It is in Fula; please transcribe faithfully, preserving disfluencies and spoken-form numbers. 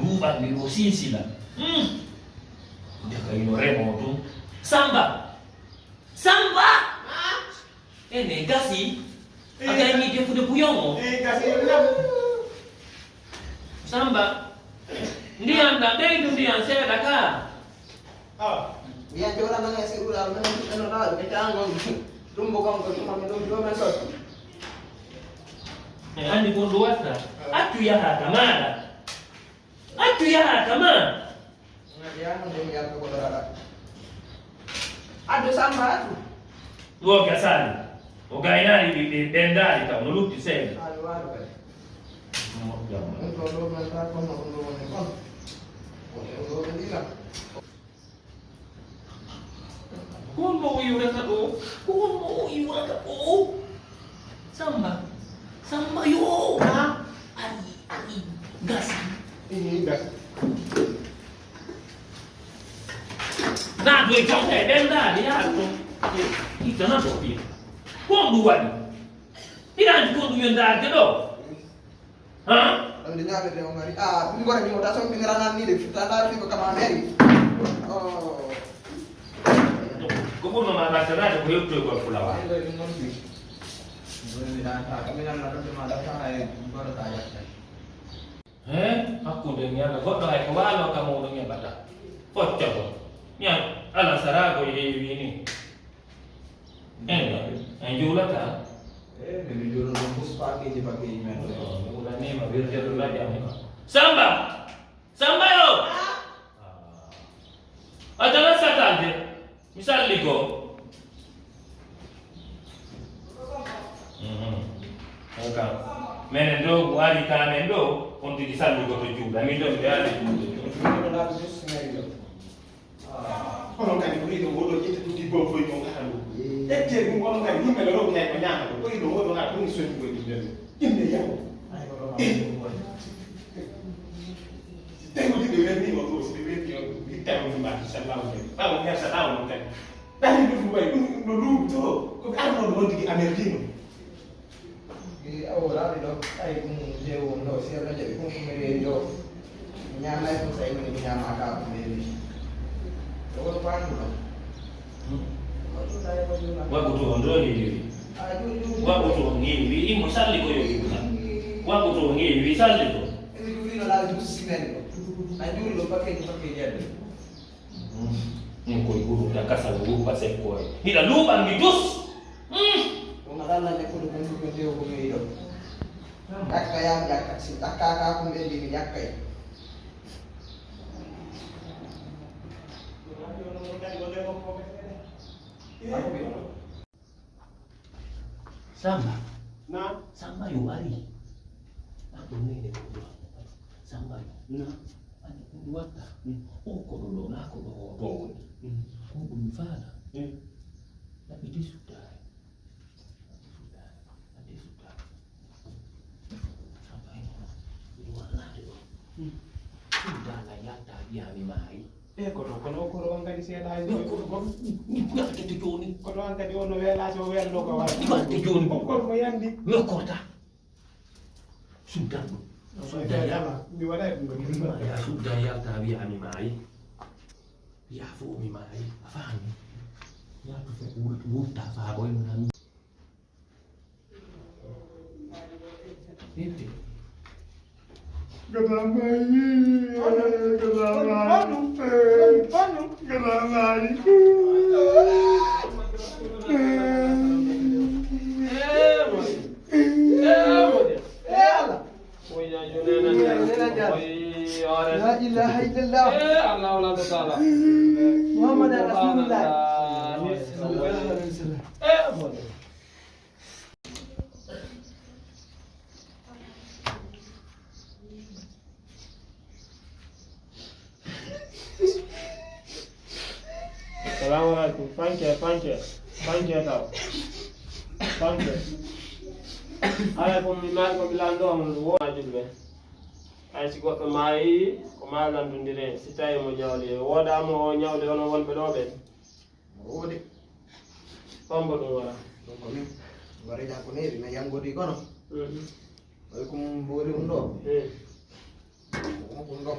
Luuɓal mi ɗo sinsila. Hmm. Ndeka ino remo ɗum. Samba! Samba! Ene gasi. Eh, a gayni defude buyon o. Eh, gasi, eh, lam. Samba. Ndiyan ɗam, ɓeydu ndiyan seeɗa ka. Ah. Ndiyan joɗa nana si ura, nana si ɗano ɗaɗo, ɓe tangon. Ɗum bo kanko, ɗum ko ɗum ɗo men sot. E andi ko ɗum watta. Accu yaha ka maɗa. Accu yaha ka ma. Addu Samba, addu. Wo gasani. O gaynaali ɓiɓɓe ɓendaali kam, no lutti seeɗa. Ayo, waɗo kadi. Mo jam. Ɗum ɗo ɗo men ta kono ɗum ɗo woni kon. Woni ɗum ɗo ɓe ɗiɗa. Ko honno o iwrata ɗo? Ko honno o iwrata ɗo? Samba, Samba yo! Ha? Ani, ani, gasi. Ini gasi. Na doy jawta e ɓendaali yaa to. Ittana to ɓiya. Ko honɗum waɗi? Hiɗa anndi ko honɗum yo ndaarde ɗo? Ha? Ɗum de ñaamete o ngari. Ah, ɗum gora ñiwo ta son ɓingira nan ni de. Fitta nda fi ko kama meri. Oh. Ko ɓurno ma ɓartanaade ko yewtoygol fulawa. Ɗum non ɗum. Ɗum mi ɗan ta, ɗum mi ɗan na ɗum ma ɗan ta hay goro ta yatta. He? Hakkunde ñaama goɗɗo hay ko waalo kam o ɗum heɓata. Foccagol. Ñaam ala saraago e heewi ni. En, en juulata? Eh, min mi juulo ɗum bus pakeji, pakeji men ɗo. Oh, mi wulanima wirde ɗum lajjami ma. Samba! Samba yo! A tana satalde. Mi salli ko. Mhm. Haka. Menen ɗo, ko ari ka men ɗo, on tigi sallugo to juuɗa. Min ɗo, mi yaali juuɗe. Min ɗo, na bus men ɗo. Onon kadi ko ɗiɗo oɗo ƴetta ɗum dibbo foy mo ngata ɗum. Ƴette ɗum onon kadi yimɓe no rewta e ko ñaama ɗum. Ko ɗiɗo oɗo ngata ɗum soñi koye ɗum ɗon. Yimɓe yawo. Tawi ko ɗiɗo werni o ɗo, si ɓe werni o ɗum, ittaw ɗum mbaɗi sallahu aleyhi. Ɓawo mi hersa ɓawo noon kadi. Ɗani ɗum ɗum wayi ɗum no luuɓi to, ko ɓe arno ɗum wonde ki amerdino. Awo raɓi ɗo, ay ɗum jewo ɗo, si Allah jaɓi ɗum ko mi rewi ɗo. Mi ñaamay ko sa imani mi ñaama ka ko mi rewi. Ɗo woni ko andu ɗo. Wagu to on ɗo heewi. Wagu to on heewi, imo salli ko yo iwna. Wagu to on heewi, salli ko. Emi juulino laawi dus simene ɗo. A juuli ɗo pakeji pakeji adde. Ɗum koye ɓurta kasal wurba sekkoye. Hiɗa luuɓan mi dus. Ɗum aɗa annda ñakkude kon ɗum ko tew ko meyi ɗo. Ɗakka yam ƴakka. Si ɗakkaka ko ɓe ndi mi ƴakkay. Samba. Na. Samba yo ari. Aɗo nene ko ɗo. Samba yo. Na. Ani ko ɗum watta. Mm. O ko ɗo ɗo na ko ɗo o ɗo woni. Mm. Ko ɗum mi faala. Mm. Laɓi de suddaare. Laɓi suddaare. Laɓi suddaare. Samba yo. Ɗum wallaade ɗo. Mm. Ɗum dala yalta wiya mi maayi. E koto kono o koto on kadi seeɗaaji. Koto on. Ni ko yaltete jooni. Koto on kadi on no weelaaji o weelno ko waɗa. Ni waɗde jooni. O koto mo yandi. Mi okkorta. Suddan ɗum. Suddan yalta. Mi waɗa ɗum ɗo. Ya suddan yalta wiya mi maayi. Ya fo mi maayi. A faami. Ya to fo wurta faa boy mo nami. Itti. Gada maayi, gada maayi, gada maayi. La ilaha illallah. Muhammad Rasulullah. Salamu alaikum. Fanke, fanke, fanke taw. Fanke. Ala ko mi mari ko mi lando on wo julbe. Ay si goɗɗo maayi ko maa landondire si tawi mo jawli wooda mo ñawde onon wonɓe ɗo ɓen. Mo woodi. Hombo ɗum wara? Ɗum ko min. Ngore jam ko neeɓi, mi yanngodi kono. Mhm. Ay ko mum boori ɗum ɗo. Ko ɗum ɗo.